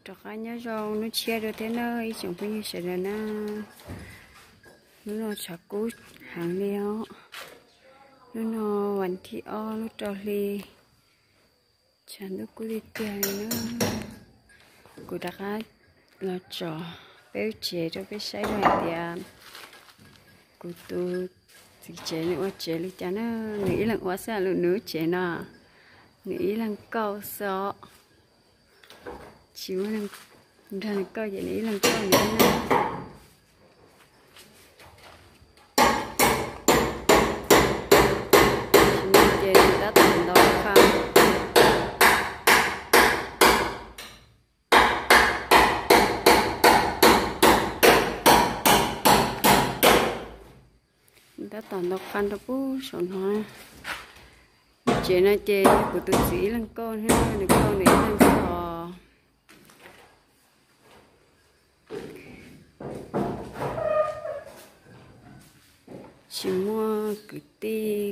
Rov qab nyob zoo hnub tshiab dua thiab na ib tsoom phooj ywg sawv daws na. Hnub no tshav kub heev li os. Hnub no vas thib ob lub rau hli, tshav ntuj kub tiag tiag li na. Kuv rov qab los tsom peb lub tsev rau peb saib hais tias kuv tus txiv tsev nws ua tsev li cas na. Nws ib leeg ua xwb los nws lub tsev no, nws ib leeg kauj xwb os. Tsis muaj neeg nrog nws kauj ces nws ib leeg kauj nws na. Tam sim no ces nws tab tom ntaus qha. Nws tab tom ntaus qha rau pub saum no. Lub tsev no ces yog kuv tus txiv ib leeg kauj thiab, nws kauj nws ib leeg xwb os. Tsis muaj kwv tij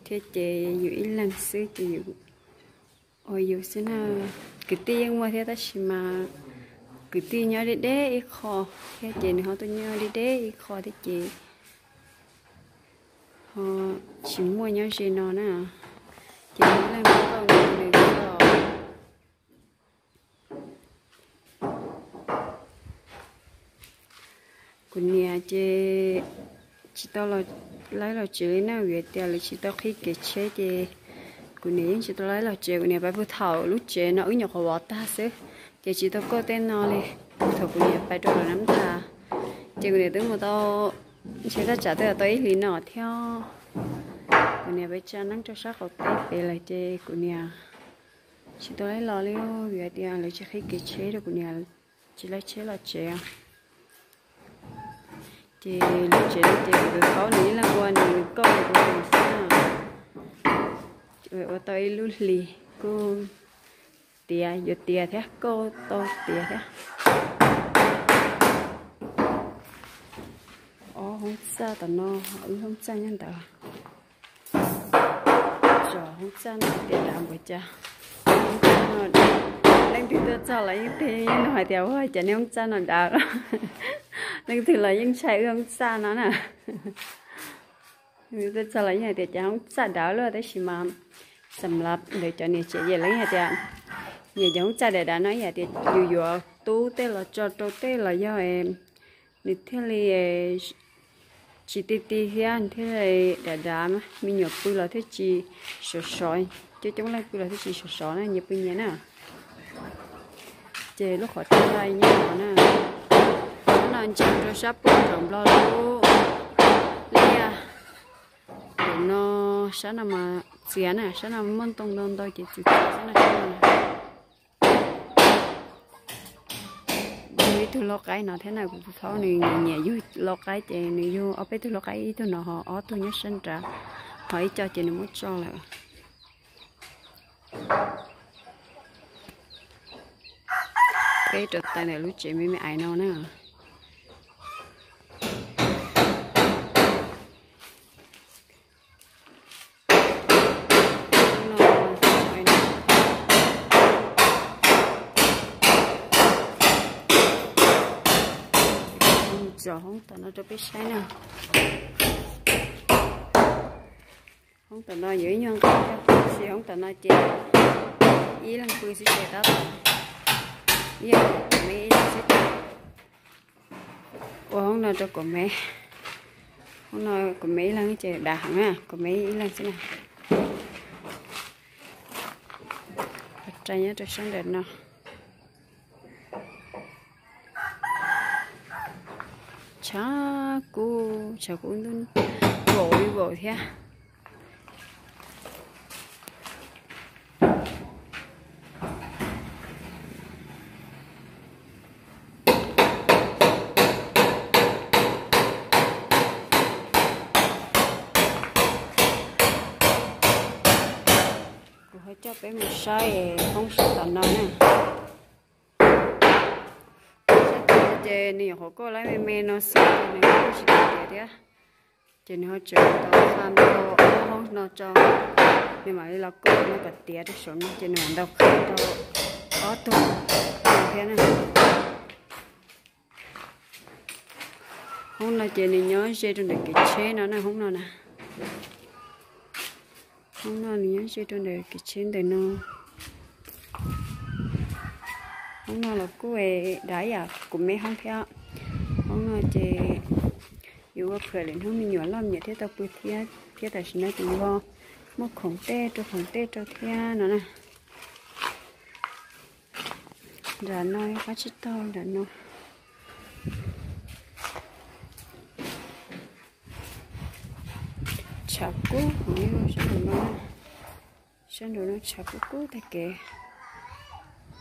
thiab ces yus ib leeg xwb ces yus ua yus xwb na. Kwv tij yeej muaj thiab tab sis mas kwv tij nyob deb deb ib qho thiab ces nws ho tuaj nyob deb deb ib qho thiab ces ho tsis muaj nyob ze no na. Ces nws ib leeg kauj nws nws xwb os. Kuv niam ces tsis tau laib los tsev li na, vim tias lawv tsis tau qhib kev tsheb ces kuv niam yeej tsis tau laib los tsev. Kuv niam pais puag thaum lub tsev no wb nyuam qhuav vov tag xwb, ces tsis tau kauj tej no li. Thaum kuv niam pais rau lawv na ntag, ces kuv niam twb mus tau, ntshe thaj tsam twb tau ib hlis no thiab. Kuv niam pais tsa neeb rau sab qaum teb pem lawm ces kuv niam tsis tau laib los li, vim hais tias lawv tsis qhib kev tsheb rau, kuv niam tsis laib tsheb los tsev. Ces lub tsev no ces kuv tus thaub nws ib leeg ua nws, nws kauj nws ua nws xwb na. Ua tau ib lub hlis kuj tiav, yuav tiav thiab, kauj tau tiav thiab. Ob hoob txaj tom no, wb hoob txaj nyob ntawd. Tsom hoob txaj no tias dav npaum cas. Leej twg tuaj txog los yeej tias, yeej nug hais tias ua cas nej hoob txaj no dav. Leej twg los yeej ntshai wb hoob txaj no na. Leej twg tuaj txog los yeej hais tias cas hoob txaj dav luaj, tab sis mas xam lav ntawd cov niam tsev ces lawv yeej hais tias nyiam cov hoob txaj dav dav no, ib yam tias yus yuav tub tej los tso rau tej los yog nws thiaj li tsis ti ti thiab thiaj li dav dav, me nyuam pw los thiaj tsis sov sov, coob coob leej pw los thiaj tsis sov sov na, nyias pw nyias na. Ces lub qhov rooj nyob no na, no ntsia rau sab pem nram Nplog lub liaj. Tus no, sab no mas txias na, sab no muaj ntoo ntau ntau ces txias txias xwb na. Yug ib tug lau qaib no thiab na, kuv tus thaub nws nyiam yug lau qaib ces nws yug ob peb tug lau qaib, ib tug no ho ob tug nyob sab nrad, ho ib co ces nws muab tso lawm. Peb rau taws ntawm lub tsev me me ais no na. Tsom hoob tom no rau peb saib na. Hoob tom no yuav ib nyuag nqaij, tab sis hoob tom no ces ib leeg pw xwb ces tab tom, ib yam kuv me ib leeg xwb ces ua hoob no rau kuv me. Hoob no kuv me ib leeg ces dav heev na, kuv me ib leeg xwb na. Rai nyob rau sab nram no. Tshav kub, tshav kub ntuj vaum li vaum thiab. Kuv ho coj peb mus saib hoob sab tom no na. Ces nws nyuam qhuav kauj lawm me me no xwb, nws kuj tsis tau tiav thiab. Ces nws ho tseem ntaus qha ntau ob hoob no tso, nws mam li los kauj no kom tiav rau saum no, ces nws mam ntaus qha rau ob tug. Hoob no ces nws nyob ze rau ntawm kev tsheb no na, hoob no na. Hoob no nws nyob ze rau ntawm kev tsheb ntawm no. Hoob no los kuj dav yam kuv me hoob thiab. Hoob no ces yuav ua pham lwm hnub me nyuam loj me nyuam thiaj tau pw thiab, thiab tam sim no ces yuav muaj khoom tej rau, khoom tej rau thiab no na. Nram no qab tsib taug nram no. Tshav kub, sab nraud no, sab nraud no tshav kub kub tag kev.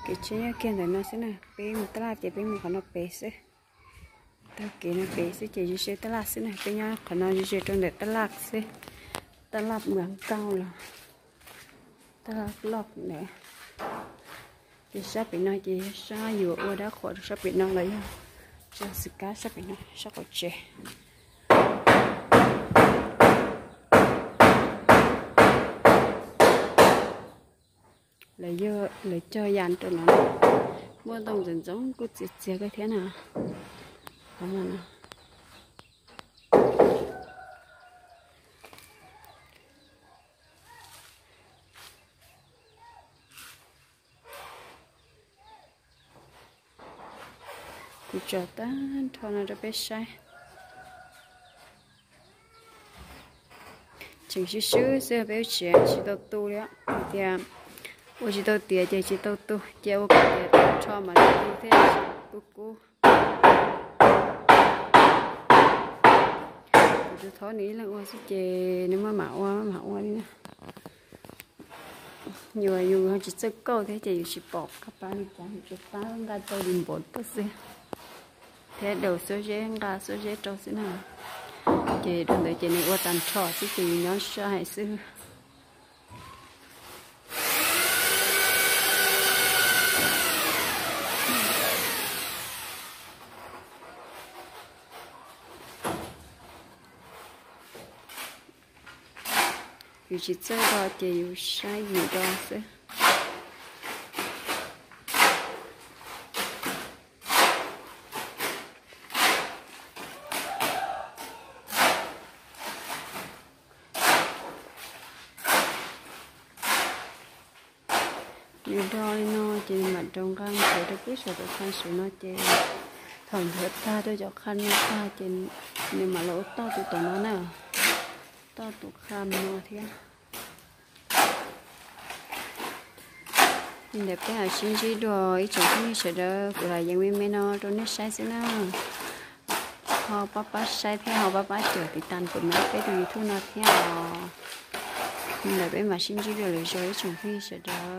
Kev tsheb nyob kiag ntawm no xwb na, peb mus taj laj ces peb mus qhov no pem xwb. Taug kev no pem xwb ces ze ze taj laj xwb na, peb nyob qhov no ze ze rau ntawm taj laj xwb. Taj laj mas nkauj los, taj laj loj ntawd. Ces sab pem no ces sab yuav ua dab qhuas rau sab pem no los yog tso xwm kab sab pem no sab qaum tsev. Lawv yog lawv cog yas rau no, muaj ntoo ntxoov ntxoov kuj txias txias kawg thiab na. Kuv tso tag nrho no rau peb saib. Tseem swb swb xwb, peb ua tsis, tsis tau tu li, hais tias ua tsis tau tiav ces tsis tau tu, ces ua kom tiav tag nrho mas tu thiaj kub kub. Kuv tus thov nws ib leeg ua xwb ces nws maj mam ua maj mam ua li na. Yus, yus ho tsis txawj kauj thiab ces yus tsis pom qab pab li cas, yus tsuas pab nqa rau li npaum tuaj xwb, thiab daus xuab zeb, nqa xuab zeb rau xwb na. Ces rau ntawd ces nws ua tag nrho xwb ces yus nyob saib hais xwb. Yus tsis txawj do ces yus saib yus do xwb. Nws do li no ces nws mam rov nqa nchuav rau peb saum tus qhov saum no ces thaum nchuav tag rau cov qhov no tag ces nws mam los ua toj tus tom no na, toj tus qhov no thiab. Li ntawd peb mam sib ntsib dua ib tsoom phooj ywg sawv daws, kuv los yees me me no rau nej saib xwb na. Ho pab pab saib thiab ho pab pab caum tiv tas kuv peb tus YouTube no thiab os. Li ntawd peb mam sib ntsib dua lwm zaus ib tsoom phooj ywg sawv daws.